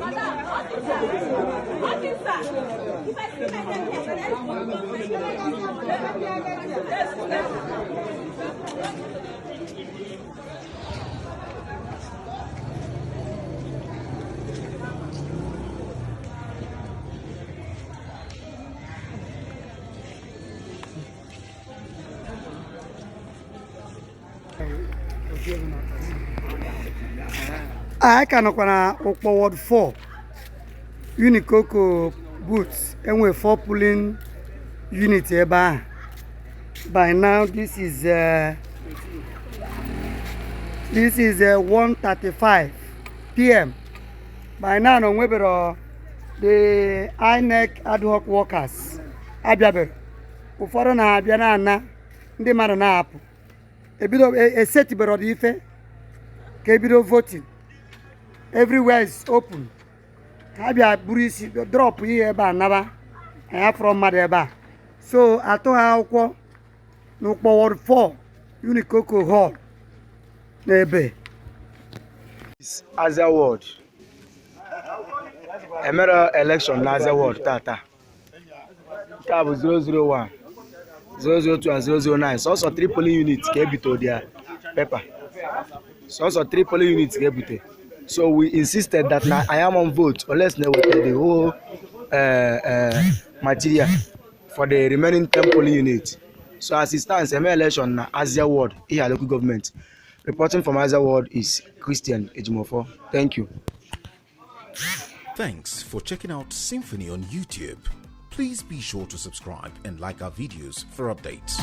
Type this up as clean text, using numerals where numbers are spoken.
Madam, officer, officer, if I see my name here, then Anyị ka nọkwa na Ụkpọ Ward 4, Unicoco booth. Enwe 4 polling unit ebe ahụ. By now, this is 1:35 p.m. By now na onwebero the INEC ad hoc workers abịabere. Ụfọdụ na-abịa na-ana ndị mmadụ na-apụ. Ebido esetibere ọdị ife ka ebido voting. Everywhere is open. Ha bịa buru isi drop ihe ebe a naba. Anyị afọrọ mmadụ ebe a, so atụ ha akwụkwọ n'Ụkpọ Ward 4, Unicoco Hall n'ebe. Azia Ward, emere election na Azia Ward tata. Nke a bụ 001, 002 and 009. Sọsọ 3 polling units ka ebute their paper. Sọsọ 3 polling units ka ebute. So we insisted that na I am on vote unless na eweta the whole material for the remaining 10 polling units. So as it stands, eme election na Azia Ward, Ihiala Local Government. Reporting from Azia Ward is Christian Ejimofo. Thank you. Thanks for checking out Symphony on YouTube. Please be sure to subscribe and like our videos for updates.